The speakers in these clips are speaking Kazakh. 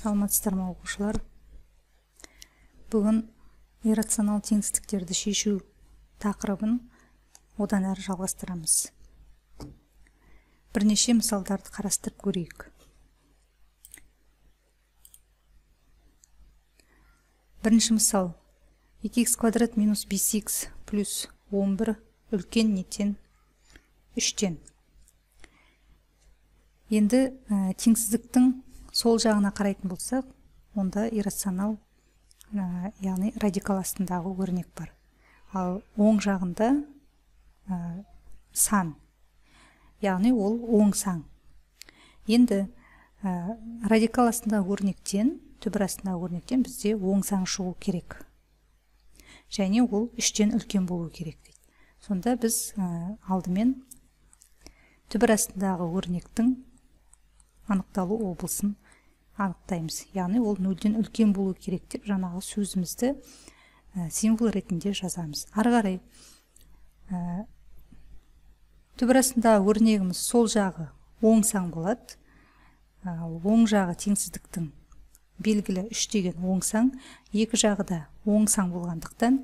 Саламатсыздар ма, оқушылар? Бүгін иррационал теңсіздіктерді шешу тақырыбын одан әрі жалғастырамыз. Бірнеше мысалдарды қарастырып көрейік. Бірінші мысал. 2х квадрат минус 5х плюс 11 үлкен не тең 3-тен. Енді теңсіздіктің сол жағына қарайтын болсақ, онда иррационал, яғни радикал астындағы өрнек бар. Ал оң жағында сан, яғни ол оң сан. Енді радикал астындағы өрнектен, түбір астындағы өрнектен бізде оң сан шығу керек. Және ол 3-тен үлкен болу керек дейді. Сонда біз алдымен түбір астындағы өрнектің анықталу облысын анықтаймыз. Яғни ол 0-ден үлкен болу керек деп жаңағы сөзімізді символ ретінде жазамыз. Ары қарай түбір астындағы өрнегіміз сол жағы оң сан болады. Оң жағы теңсіздіктің белгілі 3 деген оң сан, екі жағы да оң сан болғандықтан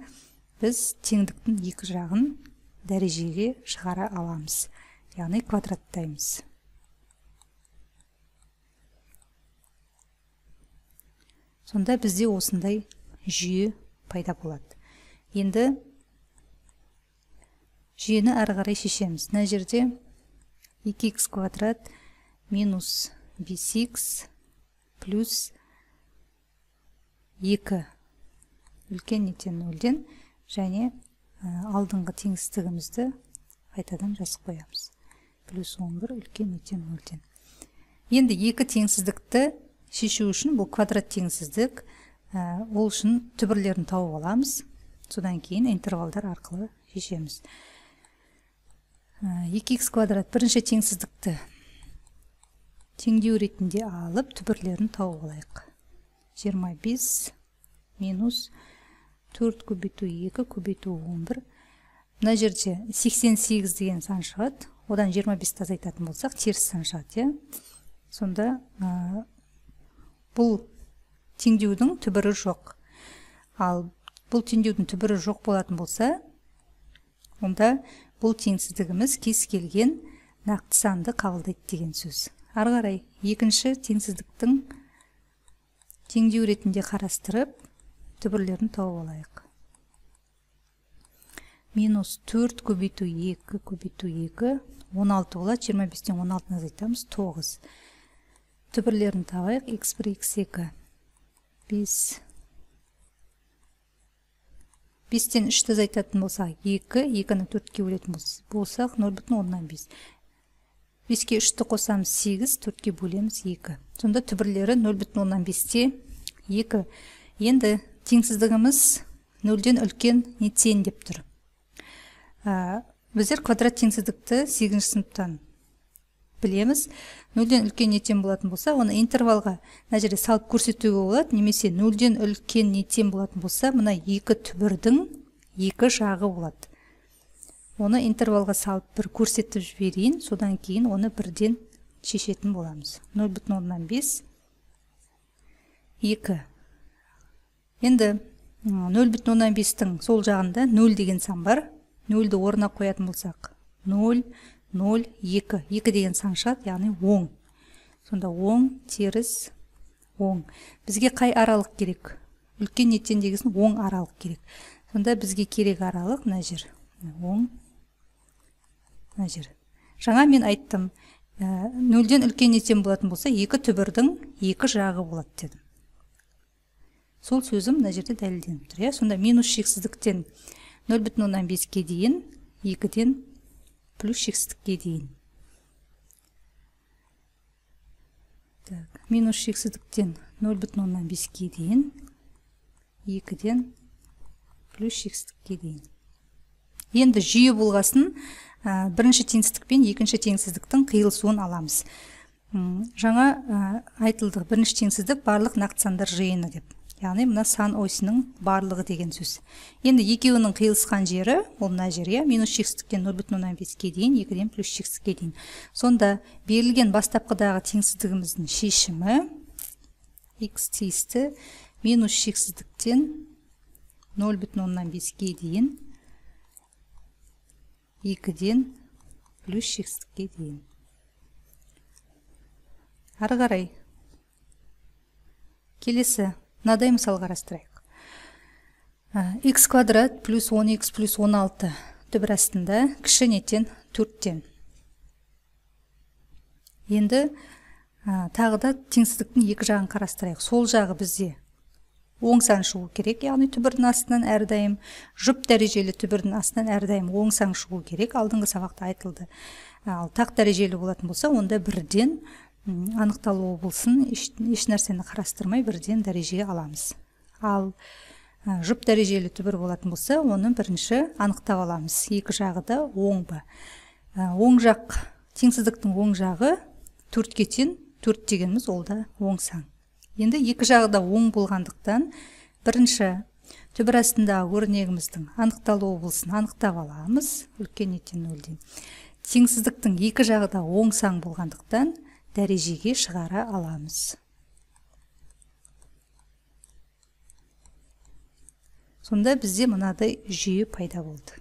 біз теңдіктің екі жағын дәрежеге шығара аламыз. Яғни квадраттаймыз. Сонда бізде осындай жүйе пайда болады. Енді жүйені ары қарай шешеміз. Мына жерде 2х квадрат минус 5х плюс 2 үлкен не тең 0-ден және алдыңғы теңсіздігімізді қайтадан жазып қоямыз. Плюс 11 үлкен не тең 0-ден. Енді екі теңсіздікті шешу үшін бұл квадрат теңсіздік, ол үшін түбірлерін тауып аламыз. Содан кейін интервалдар арқылы шешеміз. 2х квадрат бірінші теңсіздікті теңдеу ретінде алып, түбірлерін тауып алайық. 25 минус 4 көбейту 2 көбейту 11. Мына жерде 88 деген сан шығады. Одан 25 азайтатын болсақ, теріс сан шығады. Сонда бұл теңдеудің түбірі жоқ. Ал бұл теңдеудің түбірі жоқ болатын болса, онда бұл теңсіздігіміз кез келген нақты санды қабылдайды деген сөз. Ары қарай екінші теңсіздіктің теңдеу ретінде қарастырып, түбірлерін тауып алайық. Минус 4 көбейту 2 көбейту 2, 16 болады, 25-тен 16-ны азайтамыз, 9. Түбірлерін табайық, x1, x2, 5. 5-тен 3-ті азайтатын болсақ, 2, 2-ні 4-ке бөлетін болсақ, 0,5. 5-ке 3-ті қосамыз, 8, 4-ке бөлеміз, 2. Сонда түбірлері 0,5-те 2. Енді теңсіздігіміз 0-ден үлкен не тең деп тұр. Біздер квадрат теңсіздікті 8-ші сыныптан білеміз. 0-ден үлкен не тең болатын болса, оны интервалға мына жерде салып көрсетуге болады, немесе 0-ден үлкен не тең болатын болса, мына екі түбірдің екі жағы болады. Оны интервалға салып бір көрсетіп жіберейін, содан кейін оны бірден шешетін боламыз. 0,5, 2. Енді 0,5-тің сол жағында 0 деген сан бар. 0-ді орнына қоятын болсақ, 0, 0, 2. 2 деген сан шығады, яғни оң. Сонда оң, теріс, оң. Бізге қай аралық керек? Үлкен не тең дегесін оң аралық керек. Сонда бізге керек аралық мына жер. Оң, мына жер. Жаңа мен айттым, 0-ден үлкен не тең болатын болса, екі түбірдің екі жағы болады дедім. Сол сөзім мына жерде дәлелденіп тұр. Сонда минус шексіздіктен 0,5-ке дейін, 2-ден плюс шексіздікке дейін. Так, минус шексіздіктен 0,5-ке дейін, 2-ден плюс шексіздікке дейін. Енді жүйе болғасын, бірінші теңсіздік пен екінші теңсіздіктің қиылысуын аламыз. Жаңа айтылды, бірінші теңсіздік барлық нақты сандар жиыны деп. Яғни мына сан осінің барлығы деген сөз. Енді екеуінің қиылысқан жері, ол мына жер, минус шексіздіктен 0,5-ке дейін, 2-ден плюс шексіздікке дейін. Сонда берілген бастапқыдағы теңсіздігіміздің шешімі Х тиісті минус шексіздіктен 0,5-ге дейін, 2-ден плюс шексіздікке дейін. Ары қарай келесі мынадай мысал қарастырайық. Х квадрат плюс 10х плюс 16 түбір астында кіші не тең 4-тен. Енді тағы да теңсіздіктің екі жағын қарастырайық. Сол жағы бізде оң сан шығу керек, яғни түбірдің астынан әрдайым, жұп дәрежелі түбірдің астынан әрдайым оң сан шығу керек, алдыңғы сабақта айтылды. Ал тақ дәрежелі болатын болса, онда бірден анықталуы болсын, еш нәрсені қарастырмай бірден дәрежеге аламыз. Ал жұп дәрежелі түбір болатын болса, оны бірінші анықтап аламыз. Екі жағы да оң ба. Оң жақ, теңсіздіктің оң жағы 4-ке тең, 4 дегеніміз ол да оң сан. Енді екі жағы да оң болғандықтан бірінші түбір астындағы өрнегіміздің анықталуы болсын анықтап аламыз, үлкен не тең 0-ден. Теңсіздіктің екі жағы да оң сан болғандықтан дәрежеге шығара аламыз. Сонда бізде мынадай жүйе пайда болды.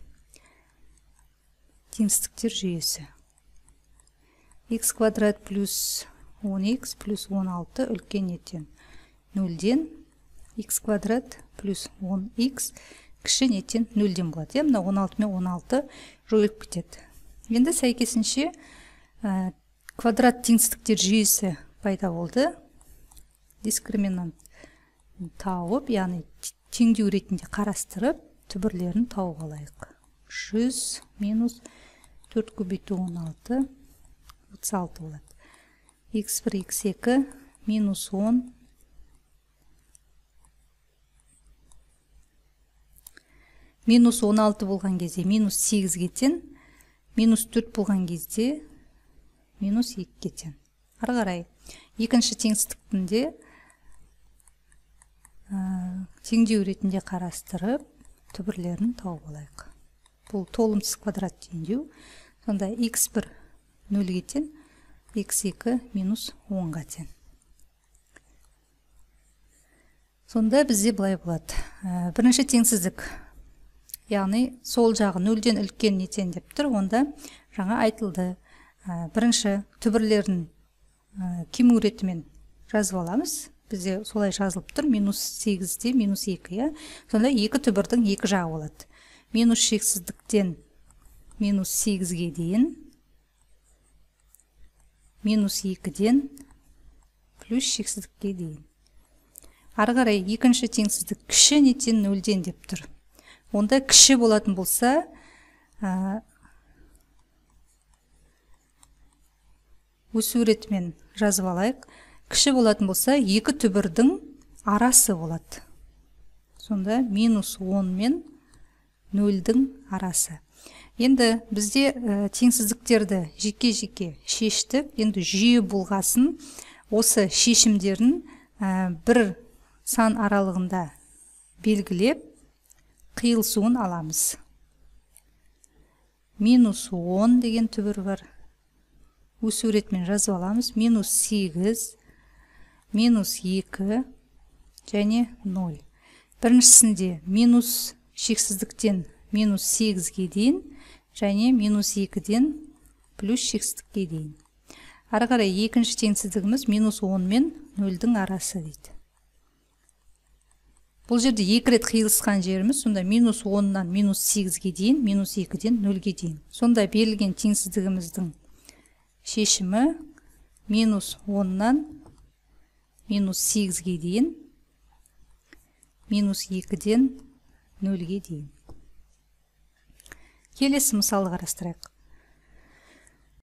Теңсіздіктер жүйесі. Х квадрат плюс 10х плюс 16 үлкен не тең 0-ден, х квадрат плюс 10х кіші не тең 0-ден болады. Мына 16 мен 16 жойылып кетеді. Енді сәйкесінше квадрат теңсіздіктер жүйесі пайда болды. Дискриминант тауып, яғни теңдеу ретінде қарастырып, түбірлерін тауып алайық. 100 минус 4 көбейту 16, 36 болады. Х1, х2 минус 10, минус 16 болған кезде минус 8-ге тең, минус 4 болған кезде минус 2-ге тең. Ары қарай екінші теңсіздіктің де теңдеу ретінде қарастырып, түбірлерін тауып алайық. Бұл толымсыз квадрат теңдеу. Сонда х1 0-ге тең, х2 минус 10-ға тең. Сонда бізде былай болады. Бірінші теңсіздік, яғни сол жағы 0-ден үлкен не тең деп тұр, онда жаңа айтылды. Бірінші түбірлерін кему ретімен жазып аламыз. Бізде солай жазылып тұр, минус 8-де минус 2. Сонда екі түбірдің екі жағы болады. Минус шексіздіктен минус 8-ге дейін, минус 2-ден плюс шексіздікке дейін. Ары қарай екінші теңсіздік кіші не тең 0-ден деп тұр. Онда кіші болатын болса, өсу ретімен жазып алайық. Кіші болатын болса, екі түбірдің арасы болады. Сонда минус 10 мен 0-дің арасы. Енді бізде теңсіздіктерді жеке-жеке шештік. Енді жүйе болғасын осы шешімдерін бір сан аралығында белгілеп, қиылысуын аламыз. Минус 10 деген түбір бар. Өсу ретімен жазып аламыз. Минус 8, минус 2 және 0. Біріншісінде минус шексіздіктен минус 8-ге дейін және минус 2-ден плюс шексіздікке дейін. Ары қарай екінші теңсіздігіміз минус 10 мен 0-дің арасы дейді. Бұл жерде екі рет қиылысқан жеріміз, сонда минус 10-нан минус 8-ге дейін, минус 2-ден 0-ге дейін. Сонда берілген теңсіздігіміздің шешімі минус 10-нан минус 8-ге дейін, минус 2-ден 0-ге дейін. Келесі мысалды қарастырайық.